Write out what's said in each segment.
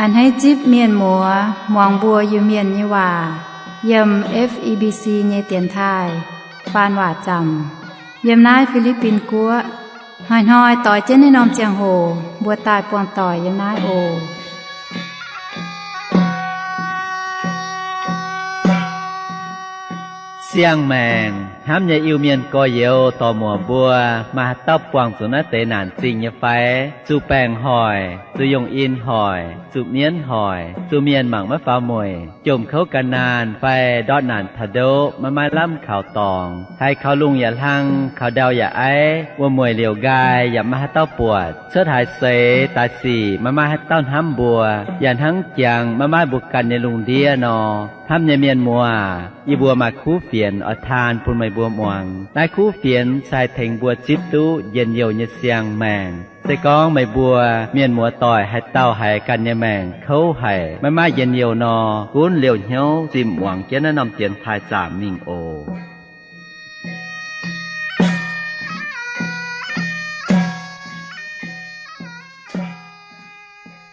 A'hneiv zipv mienh muoz muangx mbuo Iu-Mienh nyei waac yiem F E B C nyei dienx taaih faan waac zaamc yiem naaiv Fi^li^bin Guoqv. Hnoi-hnoi doix jienv naaiv norm ziangh hoc mbuo daaih buangh doic yiem naaiv oc. Siang-maengc hnamv nyei Iu-Mienh gorx-youz dorc-muoc mbuo, maaih haaix dauh buangh zuqc naaiv deix naanc zingh nyei fai? Zuqc baengc hoic, zuqc yongh in hoic, zuqc mienv hoic, zuqc mienh mangc maiv faaux mueic, jomc kouv gan naanh fai ndortv naanc taux ndoqv maiv maaih lamh kaux dorngx, haiz kaux lungh yaac hlang, kaux ndau yaac aiv, wuom-mueic liouc nqaai yaac maiv maaih haaix dauh buatc, cuotv haaix seix daaih sic maiv maaih haaix dauh hnamv mbuo, yaac hnangv jangx maiv maaih mbuo ganh nyei lungh ndiev nor. Hnamv nyei mienh muoz, yie mbuo maaih kuv fienx oix taan bun meih mbuo muangx. Naaiv kuv fienx se haih tengx mbuo zipv duqv njien-youh nyei siang-maengc. Se gorngv meih mbuo mienh muoz doic haaix dauh haiz ganh nyei maengc kouv haic, maiv maaih njien-youh nor, gunv liouh hnyouv zimh muangx jienv naaiv norm dienx taaih zaamc mingh oc.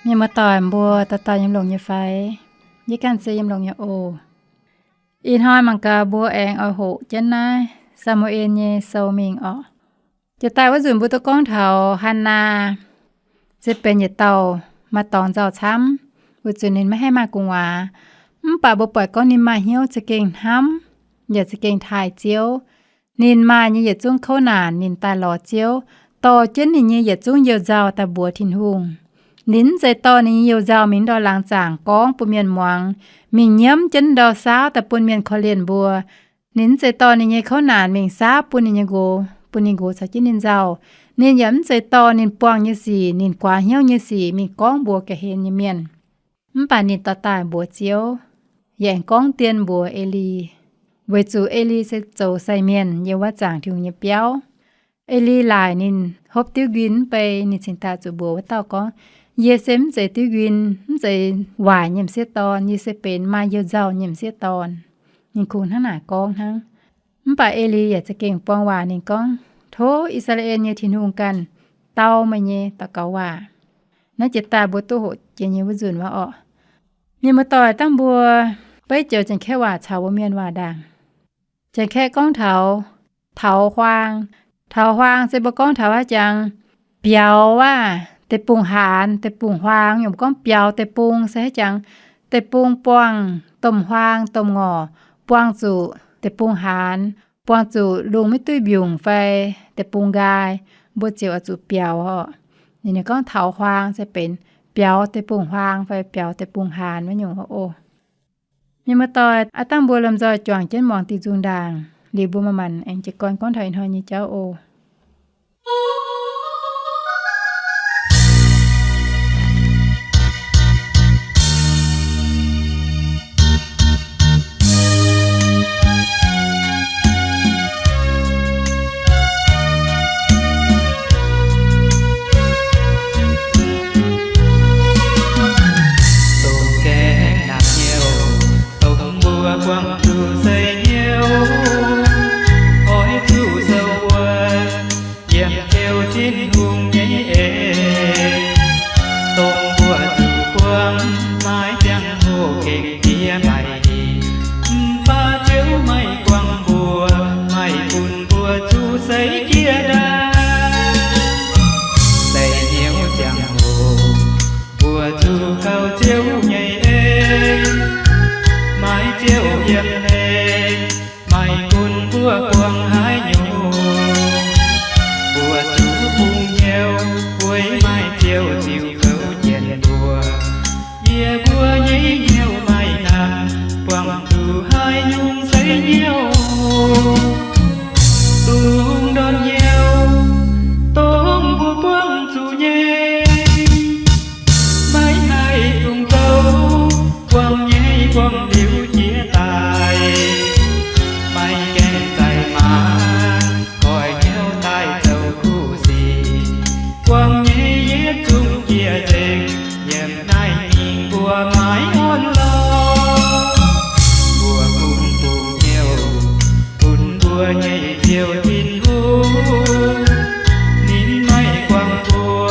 Mienh muoz doic mbuo dauh dauh yiem longx nyei fai? Yie ganh se yiem longx nyei oc. Ih hnoi mangc gaax mbuo aengx oix hoqc jienv naaiv Saa^mu^en nyei sou mingh orqc. Jiex daaih wuov nzunc mbuo duqv gorngv taux Hannaa se benx yietc dauh maaih dorngx nzauh camv, weic zuqc ninh maiv haih maaih gu'nguaaz. Mv baac mbuo buatc gorngv ninh maaih hnyouv za'gengh hnamv, yaac za'gengh taaih Ziouv. Ninh maaih nyei yietc zungv kouv naanc ninh daaih lorz Ziouv, dorh jienv ninh nyei yietc zungv you-nzauh daaih mbuox Tin-Hungh. Ninh mv zeiz dorh ninh nyei you-nzauh mingh ndau laangz zaangc gorngv bun mienh muangx, mingh nyiemv jienv ndau saauv daaih bun mienh korv-lienh mbuo. Ninh mv zeiz dorh ninh nyei kouv naanc mingh saauv bun ninh nyei nqox, bun ninh nqox caux jienv ninh nzauh. Ninh yaac mv zeiz dorh ninh buangh nyei sic, ninh guaax hnyouv nyei sic mingh gorngv mbuox ga'hlen nyei mienh. Mv baac ninh dorh daaih mbuox Ziouv, yaac aengx gorngv dien mbuox Eli, weic zuqc Eli se zoux sai mienh yiem wuov zaangc Tin-Hungh nyei biauv. Eli laaic ninh hopv diuv nquin mv bei, ninh cingx daaih zuqc mbuox wuov dauh gorngv, yie se mv zeiz diuv nquin, mv zeiz waaic nyei m'sieqv dorn, yie se benx maaih you-nzauh nyei m'sieqv dorn. Ninh kungx hnangv naaic gorngv hnangv. Mv baac Eli yaac za'gengh buang waac ninh gorngv, tov I^saa^laa^en nyei Tin-Hungh ganh dau meih nyei daux gaux waac. Naaiv jiex daaih mbuo duqv hoqc jiex nyei wuov nzunc wuov orqc. Mienh muoz-doic, dangh mbuo beiv joux Janx-Kaeqv waac caux mbuo Mienh waac ndaangc. Janx-Kaeqv gorngv taux taux huaang. Taux huaang se mbuo gorngv taux haaix jangx biaux aav, deic-bung haanz, deic-bung huaang. Yaac mbuo gorngv biaux deic-bung se haaix jangx deic-bung buangh domh huaang domh ngorc, buangh zuqc deic-bung haanz, buangh zuqc lungh maiv duqv mbiungc fai deic-bung nqaai, mbuo ziouc oix zuqc biaux orqc. Ninh gorngv taux huaang se benx biaux deic-bung huaang fai biaux deic-bung haanz wuov nyungc oc. Mienh muoz-doic, aav dangh mbuo lomh nzoih juangc jienv muangx diuh nzung ndaangc, liuz mbuo manc-manc aengx jiez gorn gorngv taux ih hnoi nyei jauv oc. Dongh gaengh naanc hnyouv, dongh mbuo buangh zuqc seix hnyouv, oix zuqc sou wuov, yiem Ziouv Tin-Hungh nyei en. Dongh mbuo zuqc buangh maiv ziangh hoc gengh jiex maiv hingh, mv baac Ziouv maiv guangc mbuo, maiv bun mbuo zuqc seix jiex ndaangc. Seix hnyouv ziangh hoc, mbuo zuqc gauh Ziouv nyei en. Maiv Ziouv yiem hlen, maiv gunv mbuo buangh haaix nyungc, mbuo zuqc bungx hnyouv, weic maiv Ziouv ziux kouv jienv mbuo. Yie mbuo nyei hnyouv maiv hnamv, buangh zuqc haaix nyungc seix hnyouv. Dongh ndortv hnyouv, dongh mbuo buangh zuqc nyei, maiv haih dungx zoux, buangh nyei buangh liuz jiex daaih, maiv gaengh zaih maanc, koiv hnyouv daaih zoux kuv sic. Buangh nyei yietc zungv jiex nzengc, yiem naaiv mingh mbuo maiv orn lorqc. Mbuo gunv bungx hnyouv bun mbuo nyei Ziouv Tin-Hungh, ninh maiv guangc mbuo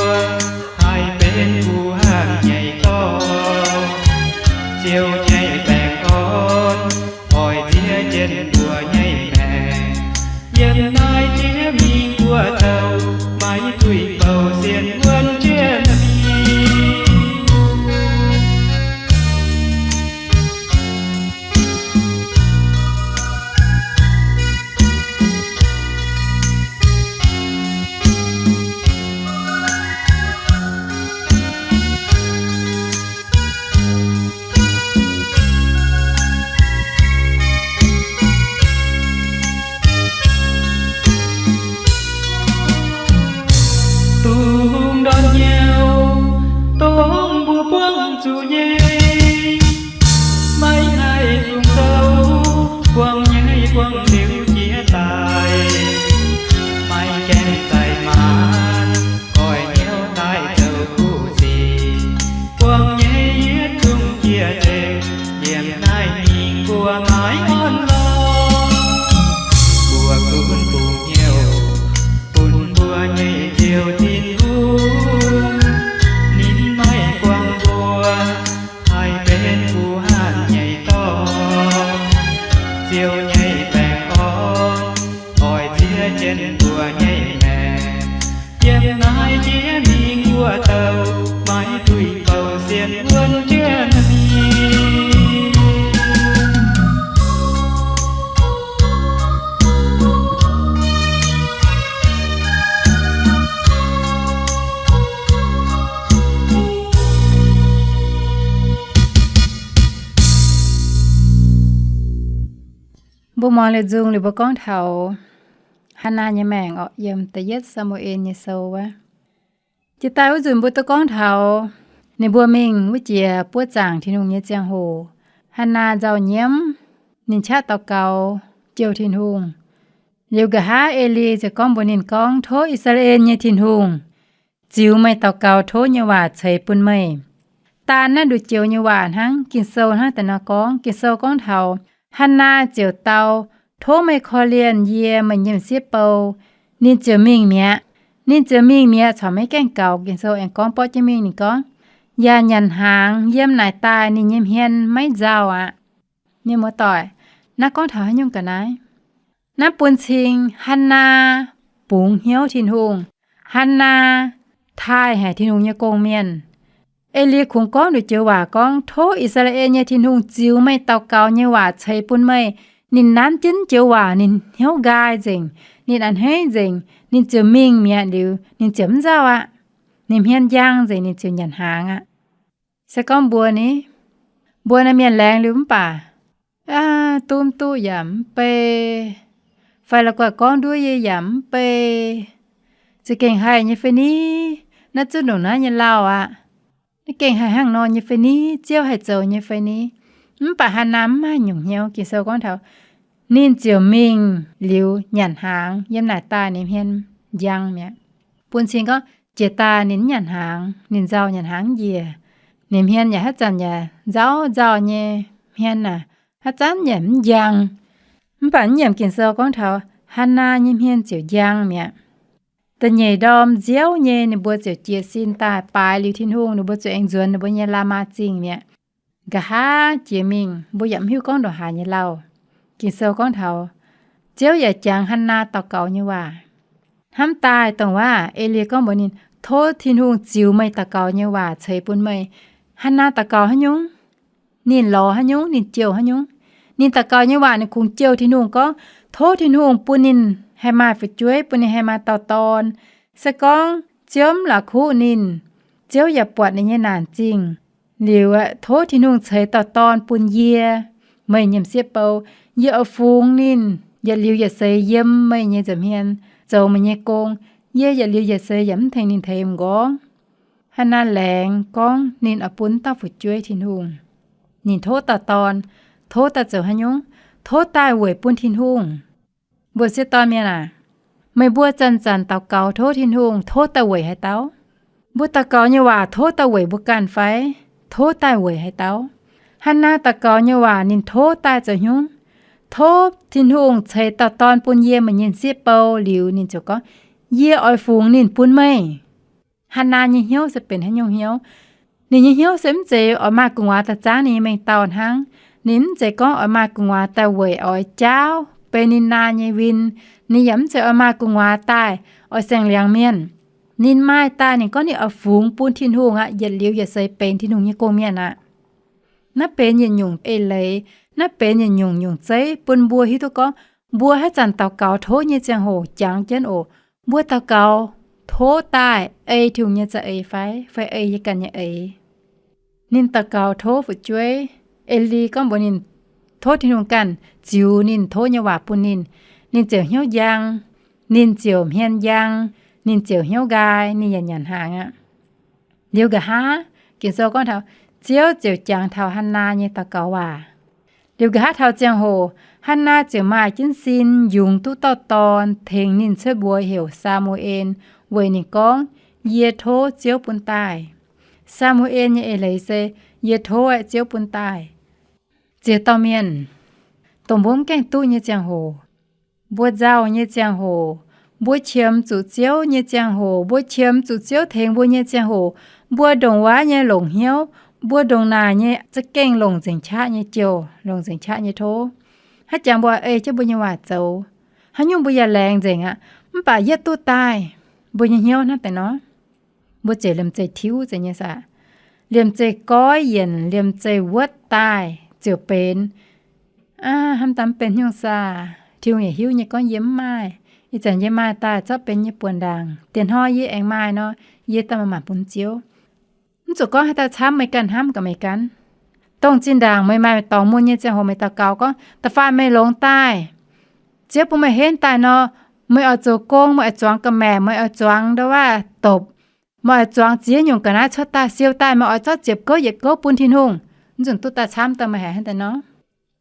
haih benx kuv hangh nyei dorn. nyei baengh orn, oix ziex jienv mbuo nyei maengc. Yiem naaiv jiex mingh mbuo douh, maiv duih bouh sienx wuonv jienv mingh. Dungz ndortv hnyouv dongh mbuo buangh zuqc nyei, maiv haih dungx sou, buangh nyei buangh liuz jiex daaih, maiv gaengh zaaih maanc, oix hnyouv daaih zoux kuv sic, buangh nyei yietc zungv jiex nzengc, yiem naaiv mingh mbuo maiv orn lorngx. Mbuo gunv bungx hnyouv bun mbuo nyei Ziouv Tin-Hungh, ninh maiv buangh mbuo haih benx guh hanh nyei dorngx. Ziouv nyei baengh orn oix ziex jienv mbuo nyei maengc. Yiem naaiv jiex mingh wuov douh, maiv duih bouh sienx wuonv jienv mingh. Mbuo muangx liuz nzung liuz mbuo gorngv taux Hannaa nyei maengc orqc, yiem Da'yietv Saa^mu^en nyei sou wuov. Jiex daaih wuov nzunc mbuo duqv gorngv taux ninh mbuo mingh wuov jiex buov zaangc Tin-Hungh nyei ziangh hoc, Hannaa nzauh nyiemv, ninh qaqv daux gaux jouh Tin-Hungh. Liuz nqa'haav E^li ziouc gorngv mbuox ninh gorngv, tov I^saa^laa^en nyei Tin-Hungh ziux meih daux gaux tov nyei waac ceix bun meih. Daan naaiv nduqc joux nyei waac hnangv, Ging-Sou hnangv daaih nor gorngv. Ging-Sou gorngv taux Hannaa ziouc dau, tov meih korv-lienh yie, meih nyei m'sieqv bou. Ninh ziouc mingh mi'aqv. Ninh ziouc mingh mi'aqv, corc maiv gaengh gaux. Ging-Sou aengx gorngv borqv jienv mingh, ninh gorngv, yaac nyanc hnaangx. Yiem naaic daaih ninh nyei hmien maiv nzauh aqv. Mienh muoz-doic, naaiv gorngv taux haaix nyungc ga'naaiv? Naaiv bun cing Hannaa bungx hnyouv Tin-Hungh. Hannaa taaih haic Tin-Hungh nyei gong-mienh. E^li kungx gorngv nduqc joux waac gorngv, tov I^saa^laa^en nyei Tin-Hungh ziux meih daux gaux nyei waac ceix bun meih. Ninh nanv jienv joux waac, ninh hnyouv nqaai nzengc, ninh a'hneiv nzengc, ninh ziouc mingh mi'aqv. Liuz ninh ziouc mv nzauh aqv. Ninh hmien njang nzengc, ninh ziouc nyanc hnaangx aqv. Se gorngv mbuo ni, mbuo naaiv mienh laengz liuz mv baac, aa, duqv mv duqv yaac mv bei, fai la'guaih gorngv nduov yie yaac mv bei, za'gengh haih nyei fai ni? Naaiv zungv ndongc naaiv nyei lauh aqv. Naaiv gengh haih hnangv nor nyei fai ni? Ziouv haih zoux nyei fai ni? Mv baac Hannaa mv maaih nyungc hnyouv. Ging-Sou gorngv taux ninh ziouc mingh liuz nyanc hnaangx. Yiem naaic daaih ninh hmien njang mi'aqv. Bun cing gorngv jiex daaih ninh mv nyanc hnaangx, ninh nzauh nyanc hnaangx njiec. Ninh hmien yaac haaix zanc yaac nzauh nzauh nyei hmien aac, haaix zanc yaac mv njang. Mv baac mv nyiemc Ging-Sou gorngv taux Hannaa nyei hmien ziouc njang mi'aqv. Da'nyeic ndorm nziouv nyei ninh mbuo ziouc jiez sin daaih baaix liuz Tin-Hungh, ninh mbuo ziouc aengx nzuonx ninh mbuo nyei Laamaa Zingh mi'aqv. Nqa'haav jiex mingh mbuo yaac mv hiuv gorngv ndongc haaix nyei lauh. Ging-Sou gorngv taux Ziouv yaac jangx Hannaa daux gaux nyei waac. Hnamv daaih dongh waac E^li gorngv mbuox ninh, tov Tin-Hungh ziux meih daux gaux nyei waac ceix bun meih. Hannaa daux gaux haaix nyungc? Ninh lorz haaix nyungc? Ninh jouh haaix nyungc? Ninh daux gaux nyei waac ninh kungx jouh Tin-Hungh gorngv, tov Tin-Hungh bun ninh haih maaih fu'jueiv, bun ninh haih maaih dauh dorn. Se gorngv Ziouv mv la'kuqv ninh, Ziouv yaac buatc ninh nyei naanc zingh. Liuz aeqv, tov Tin-Hungh ceix dauh dorn bun yie, meih nyei m'sieqv bou. Yie oix fungx ninh yietc liuz yietc seix yiem meih nyei nza'hmien zoux meih nyei gong. Yie yietc liuz yietc seix yaac mv tengx ninh teix m'nqorngv. Hannaa laengz gorngv ninh oix bun dauh fu'jueiv Tin-Hungh. Ninh tov dauh dorn, tov daaih zoux haaix nyungc? Tov daaih weic bun Tin-Hungh. Mbuo sieqv dorn mienh aac, meih mbuo zanc-zanc daux gaux tov Tin-Hungh tov daaih weic haaix dauh? Mbuo daux gaux nyei waac tov daaih weic mbuo ganh fai tov daaih weic haaix dauh? Hannaa daux gaux nyei waac ninh tov daaih zoux haaix nyungc? Tov Tin-Hungh ceix dauh dorn bun yie, meih nyei m'sieqv bou. Liuz ninh ziouc gorngv, yie oix fungx ninh bun meih. Hannaa nyei hnyouv se benx haaix nyungc hnyouv? Ninh nyei hnyouv se mv zeiz oix maaih gu'nguaaz daaih zaangv ninh nyei mengh dauh hnangv. Ninh mv zeiz gorngv oix maaih gu'nguaaz daaih weic oix jaauv benx ninh naaic nyei win. Ninh yaac mv zeiz oix maaih gu'nguaaz daaih oix saeng-liangx mienh. Ninh maaih daaih ninh gorngv ninh oix fungx bun Tin-Hungh aqv, yietc liuz yietc seix benx Tin-Hungh nyei gong-mienh aqv. Naaiv benx yietc nyungc eix leiz, naaiv benx yietc nyungc nyungc zeiv bun mbuo hiuv duqv gorngv mbuo haaix zanc daux gaux tov nyei ziangh hoc jangx jienv oc. Mbuo daux gaux tov daaih ei Tin-Hungh nyei za'eix fai, fai ei yie ganh nyei eix? Ninh daux gaux tov fu'jueiv. Eli gorngv mbuox ninh tov Tin-Hungh ganh ziux ninh tov nyei waac bun ninh. Ninh ziouc hnyouv njang, ninh ziouc hmien njang, ninh ziouc hnyouv nqaai, ninh yaac nyanc hnaangx aqv. Liuz nqa'haav Ging-Sou gorngv taux Ziouv ziouc jangx taux Hannaa nyei daux gaux waac. Liuz nqa'haav taux ziangh hoc, Hannaa ziouc maaih jienv sin yungz duqv dauh dorn tengx ninh cuotv mbuox heuc Saa^mu^en, weic ninh gorngv, Yie tov Ziouv bun daaih. Saa^mu^en nyei eix leiz se, Yie tov aeqv, Ziouv bun daaih. Ziex dauh mienh, dongh mbuo mv gaengh duqv nyei ziangh hoc, mbuo nzauh nyei ziangh hoc, mbuo qiemx zuqc Ziouv nyei ziangh hoc, mbuo qiemx zuqc Ziouv tengx mbuo nyei ziangh hoc, mbuo ndongc wuov nyei longc hnyouv, mbuo ndongc naaic nyei za'gengh longc nzengc qaqv nyei jouh, longc nzengc qaqv nyei tov. Haaix jangx mbuo ei jienv mbuo nyei waac zoux, haaix nyungc mbuo yaac laengz nzengc aqv. Mv baac yietv duqv daaih, mbuo nyei hnyouv hnangv deix nor, mbuo ziouc liemh zeih tiuv nzengc nyei saah? Liemh zeih goiv yienc, liemh zeih wuotv daaih ziouc benx, aa, hnamv daaih mv benx haaix nyungc saah? Tin-Hungh yaac hiuv nyei gorngv yie mv maaih. Ih zanc yie maaih daaih zorqv benx yie buonc ndaangc. Diex hnoi yie aengx maaih nor, yie daaih mangc bun Ziouv. Mv zuqc gorngv haaix dauh camv, meih ganh hnamv gaax meih ganh. Dongh zinh ndaangc meih maaih dorngx mun nyei ziangh hoc meih daux gaux gorngv, da'faanh meih longx daaih, Ziouv bun meih henv daaih nor, meih oix zoux gong, meih oix zuangx ga'maeqc, meih oix zuangx ndau waav dopc, meih oix zuangx ziex nyungc ga'naaiv cuotv daaih siou daaih, meih oix zorqv ziepc gouv yietc gouv bun Tin-Hungh. Mv nzunc duqv daaih camv daaih meih haiz hnangv daaih nor.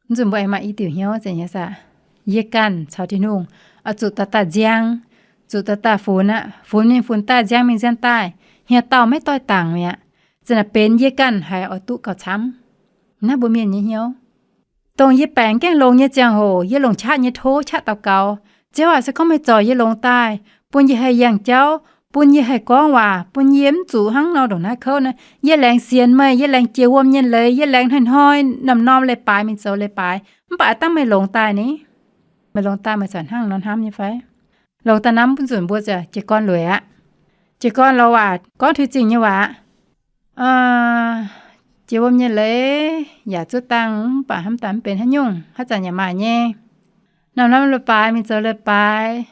Mv nzunc mbuo aengx maaih i diuc hnyouv zeiz nyei saah? Yie ganh caux Tin-Hungh oix zuqc daaih daaih nziang, zuqc daaih daaih funx aqv. Funx mingh funx daaih, nziang mingh nziang daaih, hnyouv dauh maiv doix dangc mi'aqv. Zinh naaic benx yie ganh haiz oix duqv gauh camv. Naaiv mbuo mienh nyei hnyouv. Dongh yie baengc gaengh longx nyei ziangh hoc, yie longc qaqv nyei tov qaqv daux gaux, Ziouv aac, se gorngv meih zorc yie longx daaih, bun yie haih yangh jauv, bun yie haih gorngv waac, bun yie mv zuqc hnangv nor ndongc naaiv kouv naaiv. Yie laengz sienx meih, yie laengz jiex wuom nyei leiz, yie laengz hnoi-hnoi norm-norm leiz-baaix mingh zoux leiz-baaix. Mv baac dangv meih longx daaih ni, meih longx daaih meih corc hnangv nor hnamv nyei fai? Longx daaih naaiv mv nzunc mbuo ziouc jiez gorn lueic aqv. Jiez gorn lorz waac gorngv tuix zingh nyei waac aqv. Jiex wuom nyei leiz yaac zuov dangh, mv baac hnamv daaih mv benx haaix nyungc, haaix zanc yaac maaih nyei. Norm-norm leiz-baaix mingh zoux leiz-baaix,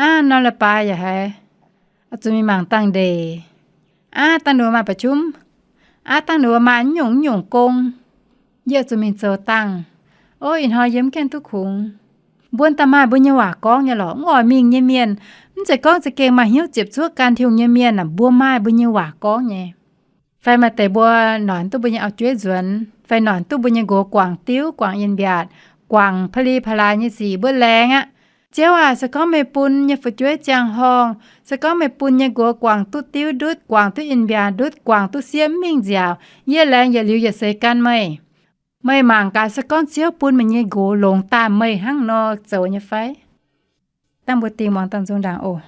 aav, norm leiz-baaix yaac haiz zuqc mingh mangc dangh ndeic, aav, dangh nduov maaih ba'qumv, aav, dangh nduov maaih nyungc-nyungc gong, yie zuqc mingh zoux dangh. Ov, ih hnoi yie mv gaengh duqv kungx. Mbuo daaih maaih mbuo nyei waac gorngv nyei lorqc. Mv oix mingh nyei mienh, mv zeiz gorngv za'gengh maaih hnyouv ziepc zuoqv gan Tin-Hungh nyei mienh aac, mbuo maaih mbuo nyei waac gorngv nyei. Fai maaih deix mbuo noic duqv mbuo nyei auv-jueiv nzuonx, fai noic duqv mbuo nyei nqox guangc diuv, guangc in-mbiaatc, guangc pa'li pa'laaix nyei sic, mbuo laengz aqv. Ziouv aac, se gorngv meih bun nyei fu'jueiv ziangh horngh, se gorngv meih bun nyei nqox guangc duqv diuv ndutv, guangc duqv in-mbiaatc ndutv, guangc duqv siev mv mingh nziaauc, yie laengz yietc liuz yietc seix gan meih. Meih mangc gaax, se gorngv Ziouv bun meih nyei nqox longx daaih meih hnangv nor zoux nyei fai? Dangh mbuo dingh muangx dangh nzung ndaangc oc.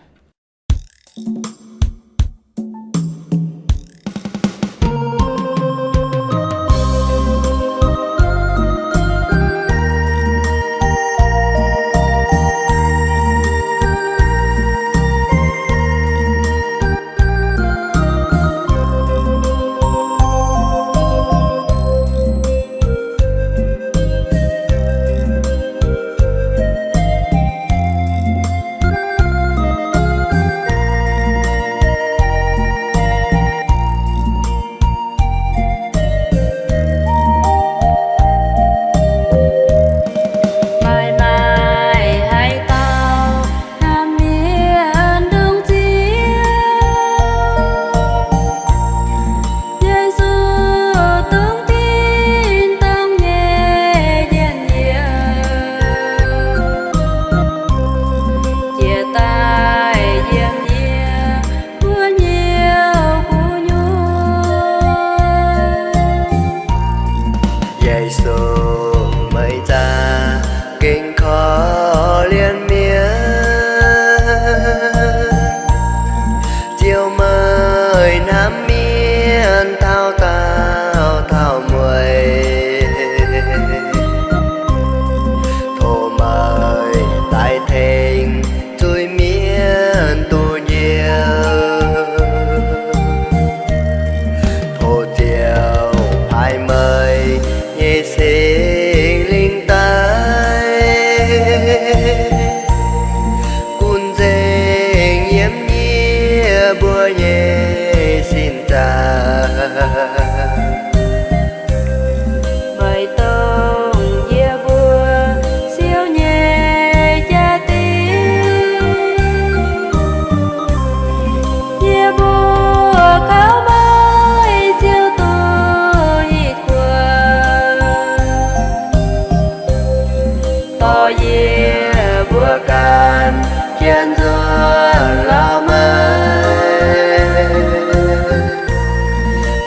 Yie mbuo ganh jienv nzuonx lauh maiv,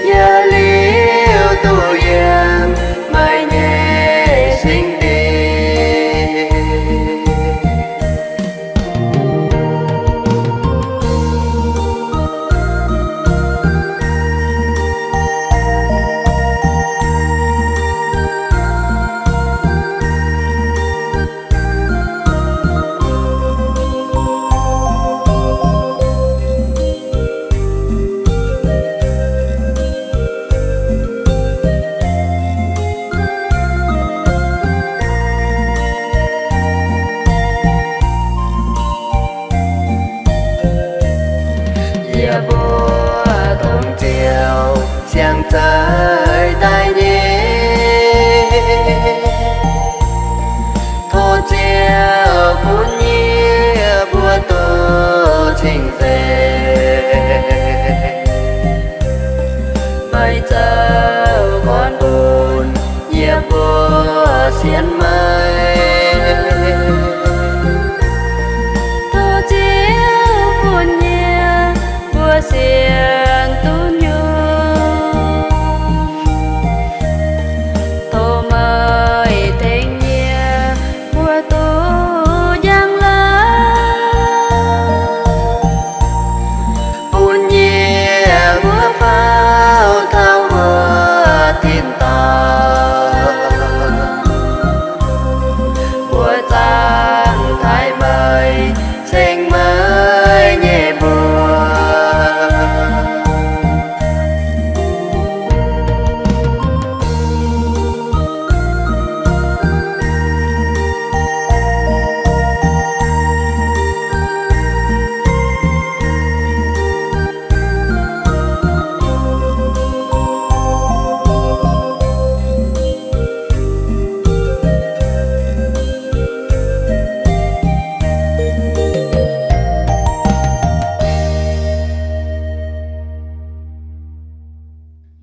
yaac liuz duqv yiem meih nyei singx dingc. Yie mbuo dongh Ziouv siang-zeix daaih nyei. Tov Ziouv bun yie mbuo duqv cing-nzengc. Meih zoux gorn bun yie mbuo sienx meih. Tov Ziouv bun yie mbuo sienx duqv nyungc. Tov meih tengx yie mbuo duqv njang-laangc, bun yie mbuo faaux taux wuov tin-dorngh, mbuo zaangc taaih meih, ceng meih nyei mbuox.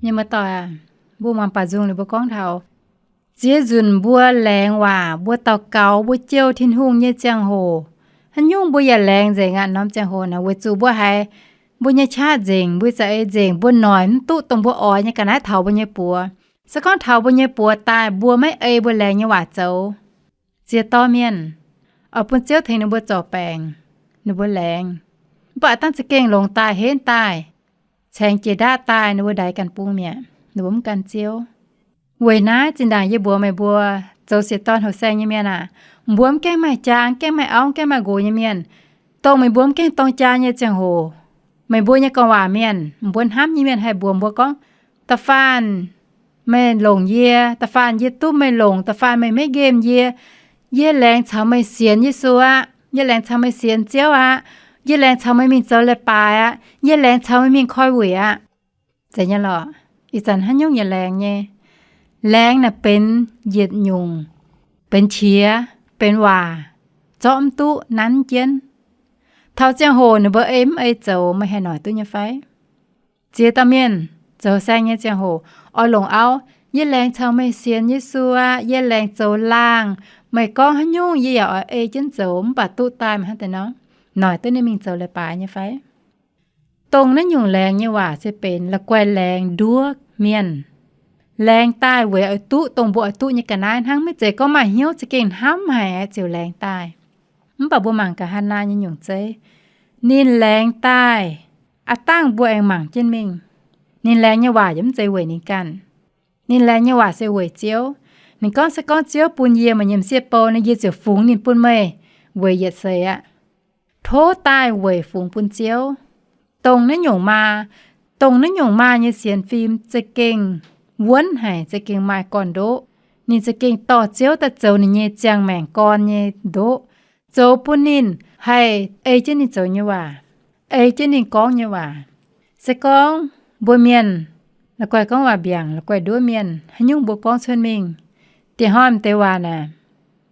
Mienh muoz-doic aac, mbuo muangx baac nzung ninh mbuo gorngv taux ziex nzunc mbuo laengz waac, mbuo daux gaux, mbuo jouh Tin-Hungh nyei ziangh hoc, haaix nyungc mbuo yaac laengz nzengc aqv. Norm ziangh hoc naaic weic zuqc mbuo haiz mbuo nyei qaqv nzengc, mbuo za'eix nzengc, mbuo noic mv duqv dongh mbuo oix nyei ga'naaiv taux mbuo nyei buoz. Se gorngv taux mbuo nyei buoz daaih, mbuo maiv ei mbuo laengz nyei waac zoux, ziex dorh mienh oix bun Ziouv tengx ninh mbuo zorc baengc, ninh mbuo laengz. Mv baac dangh za'gengh longx daaih, henv daaih, caengx jiex ndaatv daaih, ninh mbuo ndaix ganh bung mi'aqv, ninh mbuo mv gan Ziouv. Weic naaiv zinh ndaangc yie mbuox meih mbuo, zoux sieqv dorn hoc saeng nyei mienh aah, mbuo mv gaengh maaih jaa, mv gaengh maaih auv, mv gaengh maaih nqox nyei mienh, dongh meih mbuo mv gaengh dorng jaa nyei ziangh hoc, meih mbuo nyei gorngv waac mienh, mbuo hnamv nyei mienh haih mbuox mbuo gorngv, da'faanh meih longc yie, da'faanh yie duqv meih longc, da'faanh meih maiv nqemh yie, yie laengz caux meih sienx Yesu aqv, yie laengz caux meih sienx Ziouv aqv, yie laengz caux meih mingh zoux leiz-baaix aqv, yie laengz caux meih mingh koi wuic aqv. Zeiz nyei lorqc. Ih zanc haaix nyungc yaac laengz nyei. Laengz naaic benx yietc nyungc, benx qiex, benx waac, zorqv mv duqv, nanv jienv. Taux ziangh hoc ninh mbuo ei mv ei zoux, meih haih noic duqv nyei fai? Ziex dauh mienh zoux saeng nyei ziangh hoc, oix longc auv, yie laengz caux meih sienx Yesu aqv, yie laengz zoux laangh, meih gorngv haaix nyungc yie yaac oix ei jienv zoux, mv baac duqv daaih meih hnangv deix nor, noic duqv ninh mingh zoux leiz-baaix nyei fai? Dongh naaiv nyungc laengz nyei waac se benx la'guaih laengz nduov mienh. Laengz daaih weic oix duqv dongh mbuo oix duqv nyei ga'naaiv hnangv, maiv zeiz gorngv maaih hnyouv za'gengh hnamv haic ziouc laengz daaih. Mv baac mbuo mangc gaax Hannaa nyei nyungc zeiv. Ninh laengz daaih, aav dangh mbuo aengx mangc jienv mingh. Ninh laengz nyei waac yaac mv zeiz weic ninh ganh. Ninh laengz nyei waac se weic Ziouv. Ninh gorngv, se gorngv Ziouv bun yie maaih nyei m'sieqv bou nor, yie ziouc fungx ninh bun meih weic yietc seix aqv. Tov daaih weic fungx bun Ziouv. Dongh naaiv nyungc maa, dongh naaiv nyungc maa nyei sienx fim za'gengh wuonv haic, za'gengh maaih gorn-ndoqv. Ninh za'gengh dorh Ziouv daaih zoux ninh nyei ziangh maengc gorn nyei ndoqv, zoux bun ninh haih ei jienv ninh zoux nyei waac, ei jienv ninh gorngv nyei waac. Se gorngv mbuo mienh la'guaih gorngv waac mbiaangc, la'guaih nduov mienh, haaix nyungc mbuo gorngv cuotv mingh, diex hnoi m'deix waac naaic,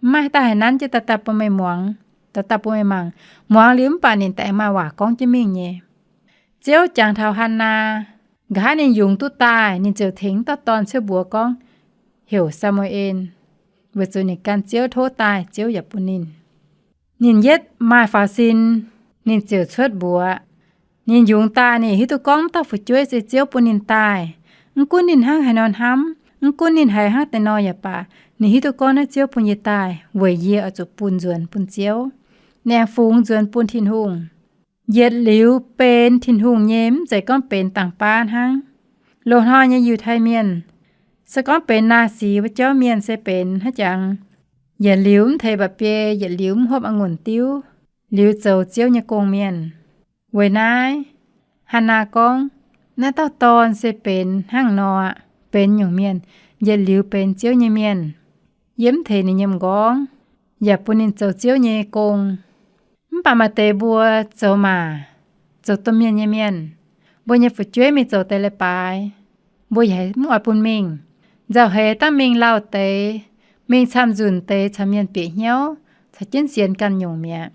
mv maaih haaix dauh haih nanv jienv daaih daaih bun meih muangx, daaih daaih bun meih mangc. Muangx liuz mv baac ninh daaih maaih waac gorngv jienv mingh nyei. Ziouv jangx taux Hannaa, nqa'haav ninh yungz duqv daaih, ninh ziouc tengx dauh dorn cuotv mbuox gorngv, heuc Saa^mu^en. weic zuqc ninh gan Ziouv tov daaih, Ziouv yaac bun ninh. Ninh yietv maaih faaux sin, ninh ziouc cuotv mbuox. Ninh yungz daaih ninh hiuv duqv gorngv dauh fu'jueiv se Ziouv bun ninh daaih. Mv gunv ninh hnangv haaix nor hnamv, mv gunv ninh haiz hnangv deix nor yaac baac, ninh hiuv duqv gorngv naaiv Ziouv bun yie daaih weic yie oix zuqc bun nzuonx bun Ziouv, aengx fungx nzuonx bun Tin-Hungh. Yietc liuz benx Tin-Hungh nyei mv zeiz gorngv benx dangh baav hnangv. Loz-hnoi nyei Yiutai Mienh, se gorngv benx naaiv sic wuov jauv mienh se benx hnangv jangx, yietc liuz mv teix mba'biei, yietc liuz mv hopv a'ngunc diuv, liuz zoux Ziouv nyei gong mienh. Weic naaiv, Hannaa gorngv, naaiv dauh dorn se benx hnangv nor, benx nyungc mienh, yietc liuz benx Ziouv nyei mienh. Yie mv teix ninh nyei m'nqorngv, yaac bun ninh zoux Ziouv nyei gong. Mv baac maaih deix mbuo zoux maac, zoux domh mienh nyei mienh, mbuo nyei fu'jueiv mingh zoux deix leiz-baaix, mbuo yaac mv oix bun mingh. Nzauh heix dangh mingh lauh deix, mingh camv-nzunc deix caux mienh bieqc hnyouv, caux jienv sienx ganh nyungc mi'aqv.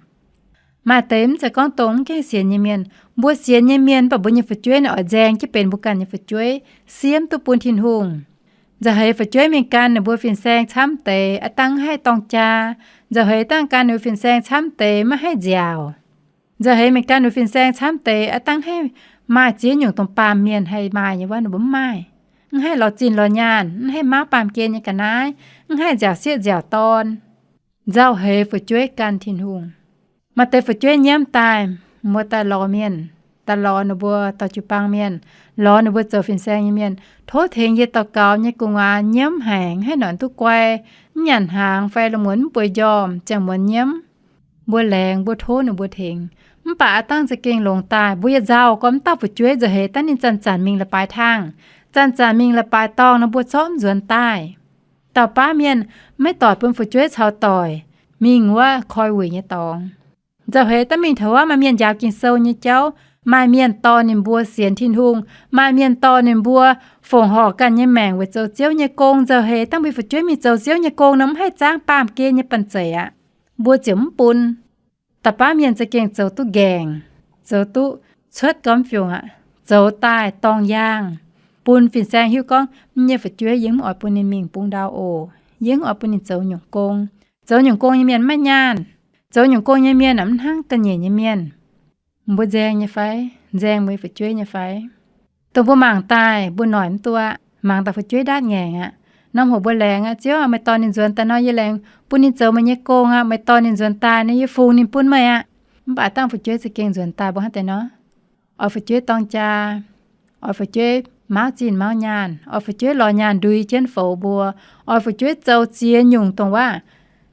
Maaih deix mv zeiz gorngv dongh mv gaengh sienx nyei mienh. Mbuo sienx nyei mienh mv baac mbuo nyei fu'jueiv ninh oix nzaeng jienv benx mbuo ganh nyei fu'jueiv, siemv duqv bun Tin-Hungh. Nzauh heix fu'jueiv mingh gan ninh mbuo fin-saeng camv deix, aav dangh mv haih dorng jaa. Nzauh heix dangh gan ninh mbuo fin-saeng camv deix maiv haih nziaauc. Nzauh heix mingh gan ninh mbuo fin-saeng camv deix, aav dangh mv haih maaih ziex nyungc dongh baamh mienh haih maaih nyei wuov, ninh mbuo mv maaih. Mv haih lorz zinh lorz nyaanh, mv haih mauv baamh gen nyei ga'naaiv, mv haih nziaauc sieqv nziaauc dorn. Nzauh heix fu'jueiv gan Tin-Hungh. Maaih deix fu'jueiv nyiemv daaih, mbuo daaih lorz mienh, daaih lorz ninh mbuo dorh jiu-baang mienh, lorz ninh mbuo zoux fin-saeng nyei mienh, tov tengx yie daux gaux nyei gu'nguaaz nyiemv haic, haih noic duqv guai, mv nyanc hnaangx fai lungh muonz mv bueix njormh ziangh muonz nyiemv. Mbuo laengz, mbuo tov ninh mbuo tengx. Mv baac aav dangh za'gengh longx daaih, mbuo yaac nzauh gormx dauh fu'jueiv nzauh heix dangh ninh zanc-zanc mingh leiz-baaix tangh, zanc-zanc mingh leiz-baaix dorngh nor mbuo zorqv mv nzuonx daaih. Dauh baav mienh maiv doic bun fu'jueiv caux doic mingh wuov koi wuic nyei dorngx. Nzauh heix dangh mingh taux wuov maaih mienh njaaux Ging-Sou nyei jauv, maaih mienh dorh ninh mbuo sienx Tin-Hungh, maaih mienh dorh ninh mbuo fongc horc ganh nyei maengc weic zoux Ziouv nyei gong. Nzauh heix dangh mbuo fu'jueiv mingh zoux Ziouv nyei gong nor mv haih zaangv baamh gen nyei banh zeic aqv. Mbuo ziouc mv bun. Dauh baav mienh za'gengh zoux duqv nqaengc, zoux duqv cuotv gormx fiungc aqv, zoux daaih dorng yaangh, bun fin-saeng hiuv gorngv, Yie nyei fu'jueiv yie mv oix bun ninh mingh bungx ndau oc. Yie mv oix bun ninh zoux nyungc gong. Zoux nyungc gong nyei mienh maiv nyaanh. Zoux nyungc gong nyei mienh mv hnangv ga'nyiec nyei mienh. Mbuo nzaeng nyei fai? Nzaeng mbuo nyei fu'jueiv nyei fai? Dongh mbuo mangc daaih mbuo noic mv duqv aqv. Mangc daaih fu'jueiv ndaatv ngaengc aqv. Norm hoc mbuo laengz aqv, Ziouv aac, meih dorh ninh nzuonx daaih nor yie laengz bun ninh zoux meih nyei gong aqv. Meih dorh ninh nzuonx daaih nor yie fungx ninh bun meih aqv. Mv baac dangh fu'jueiv za'gengh nzuonx daaih mbuo hnangv deix nor, oix fu'jueiv dorng jaa, oix fu'jueiv mauv zinh mauv nyaanh, oix fu'jueiv lorz nyaanh ndui jienv foux mbuo, oix fu'jueiv zoux ziex nyungc dongh waac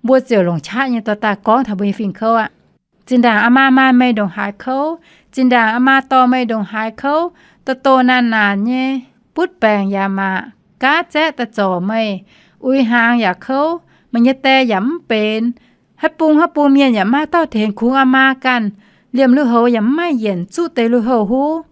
mbuo ziouc longc qaqv nyei dorh daaih gorngv taux mbuo nyei fingx kouv aqv. Zinh ndaangc aa maa maaih meih ndongc haaix kouv, zinh ndaangc aa maa dorh meih ndongc haaix kouv, doh doh naanc naanc nyei, butv baengc yaac maac, gaav zaeqv daaih zorc meih, uix hnaangx yaac kouv, meih nyei die yaac mv benx, haaix bung haaix bung mienh yaac maaih dauh tengx kungx aa maa ganh, liemh lui-houx yaac mv maaih yienc zuqv deix lui-houx huv.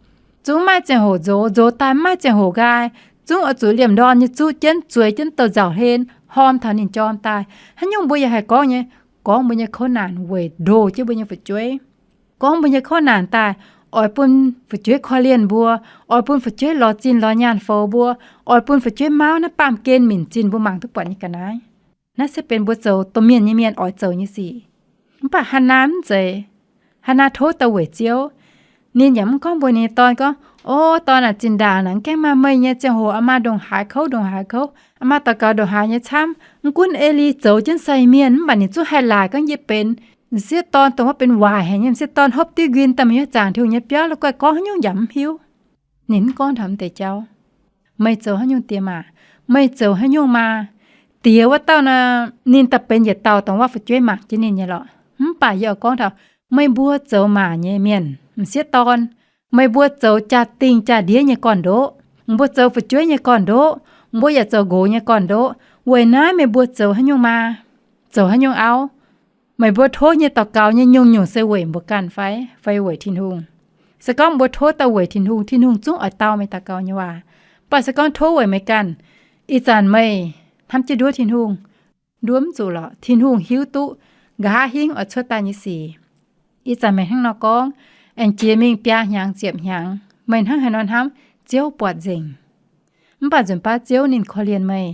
Zungv maaih ziangh hoc nzox, nzox daaih mv maaih ziangh hoc nqaai, zungv oix zuqc liemh ndorn nyei zuqv jienv, zueiz jienv douh nzauc hlen, horm taux ninh jorm daaih. Haaix nyungc mbuo yaac haih gorngv nyei, gorngv mbuo nyei kouv naanc weic ndoh jienv mbuo nyei fu'jueiv. Gorngv mbuo nyei kouv naanc daaih, oix bun fu'jueiv korv-lienh mbuo, oix bun fu'jueiv lorz zinh lorz nyaanh foux mbuo, oix bun fu'jueiv mauv naaiv baamh gen minc zinh mbuo mangc duqv buatc nyei ga'naaiv. Naaiv se benx mbuo zoux domh mienh nyei mienh oix zoux nyei sic. Mv baac Hannaa mv zeiz. Hannaa tov daaih weic Ziouv. Ninh yaac mv gorngv mbuox ninh nyei dorn gorngv, O dorn aac, zinh ndaangc naaic mv gaengh maaih meih nyei ziangh hoc aa maa ndongc haaix kouv ndongc haaix kouv, aa maa daux gaux ndongc haaix nyei camv. Mv gunv Eli zoux jienv sai mienh, mv baac ninh zungv haih laaic gorngv yie benx m'sieqv dorn, dongh wuov benx waaic haic nyei m'sieqv dorn, hopv diuv nquin daaih meih nyei zaangc Tin-Hungh nyei biauv, la'guaih gorngv haaix nyungc yaac mv hiuv. Ninh mv gorngv taux mv deix jauv. Meih zoux haaix nyungc diex maac, meih zoux haaix nyungc maa, diex wuov dauh nor, ninh daaih benx yietc dauh dongh wuov fu'jueiv mangc jienv ninh nyei lorqc. Mv baac yie oix gorngv taux meih mbuo zoux maac nyei mienh, m'sieqv dorn, meih mbuo zoux jaa-dingh jaa-ndiev nyei gorn-ndoqv, mbuo zoux fu'jueiv nyei gorn-ndoqv, mbuo yaac zoux nqox nyei gorn-ndoqv. Weic naaiv meih mbuo zoux haaix nyungc maa, zoux haaix nyungc auv, meih mbuo tov nyei daux gaux nyei nyungc-nyungc se weic mbuo ganh fai, fai weic Tin-Hungh? Se gorngv mbuo tov daaih weic Tin-Hungh, Tin-Hungh zungv oix dau meih daux gaux nyei waac. Mv baac se gorngv tov weic meih ganh, ih zanc meih hnamv jienv nduov Tin-Hungh, nduov mv zuqc lorqc. Tin-Hungh hiuv duqv nqa'haav hingv oix cuotv daaih nyei sic. Ih zanc meih hnangv nor gorngv, aengx jiex mingh biaa hnyangx ziepc hnyangx, meih hnangv haaix nor hnamv, Ziouv buatc nzengc. Mv baac nzunc baav Ziouv ninh korv-lienh meih.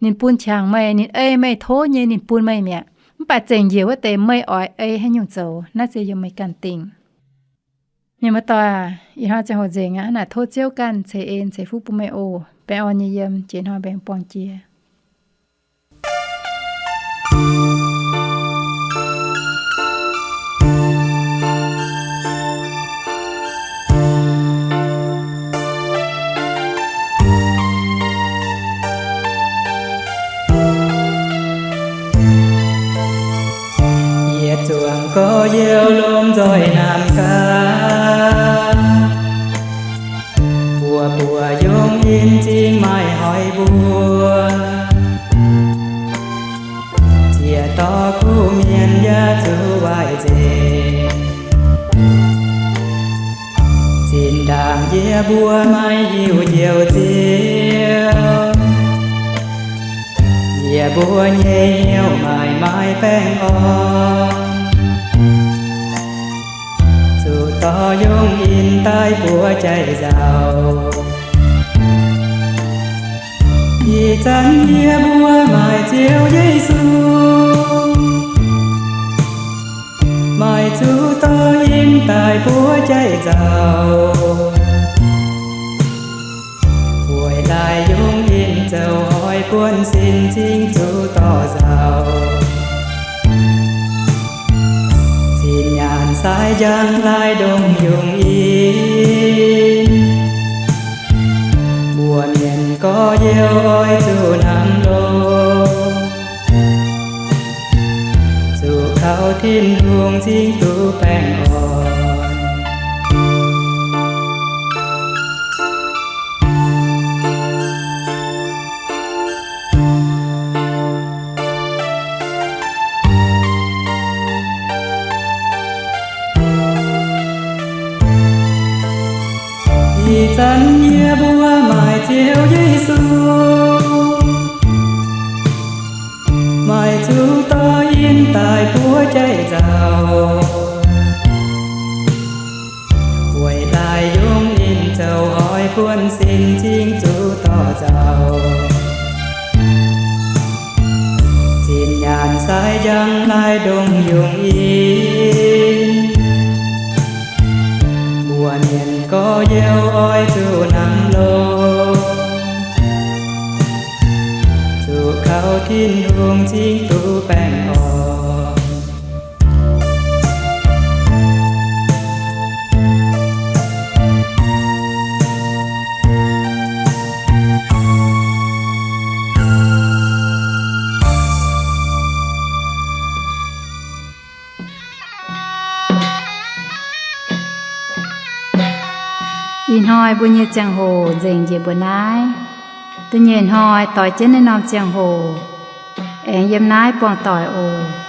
Ninh bun qangx meih, ninh ei meih tov nyei, ninh bun meih mi'aqv. Mv baac zengc njiec wuov deix meih oix ei haaix nyungc zoux, naaiv se yiem meih ganh dingc. Mienh muoz-doic, ih hnoi ziangh hoc nzengc aqv. Naaic tov Ziouv ganh ceix en ceix fuqv bun meih oc. Baengh orn nyei yiem, jiex hnoi mbaengx buangh jiex. Yietc zuangx gorx-youz lomh nzoih namx gaax, buoz-buoz yungz in zingh maaih hoiz mbuo, ziec dorh kuv mienh yaac zuqc waaic nzengc. Zinh ndaangc yie mbuo maaih hiuv njoux Ziouv, yie mbuo nyei hnyouv maaih maaih baengh orn, zuqc dorh yungz in daaih buoz jaiv nzauc. Ih zanc yie mbuo maaih Ziouv Yesu, maaih zuqc dorh in daaih buoz jaiv nzauc. Weic laaix yungz in zoux hoic buonv sin cingx zuqc dorh nzauc. Zinh nyaanh sai njang laaix ndongc yungz in, mbuo mienh gorx-youz oix zuqc hnamv longx, zuqc kaux Tin-Hungh cingx duqv baengh orn. Ih zanc yie mbuo maaih Ziouv Yesu, maaih zuqc dorh in daaih buoz jaiv nzauc. Weic laaix yungz in zoux hoic buonv sin cingx zuqc dorh nzauc. Zinh nyaanh sai njang laaix ndongc yungz in, mbuo mienh gorx-youz oix zuqc hnamv longx, zuqc kaux Tin-Hungh cingx duqv baengh orn. Ih hnoi mbuo nyei ziangh hoc nzengc njiec mbuo naaiv. Da'nyeic hnoi doix jienv naaiv norm ziangh hoc aengx yiem naaiv buangh doic oc.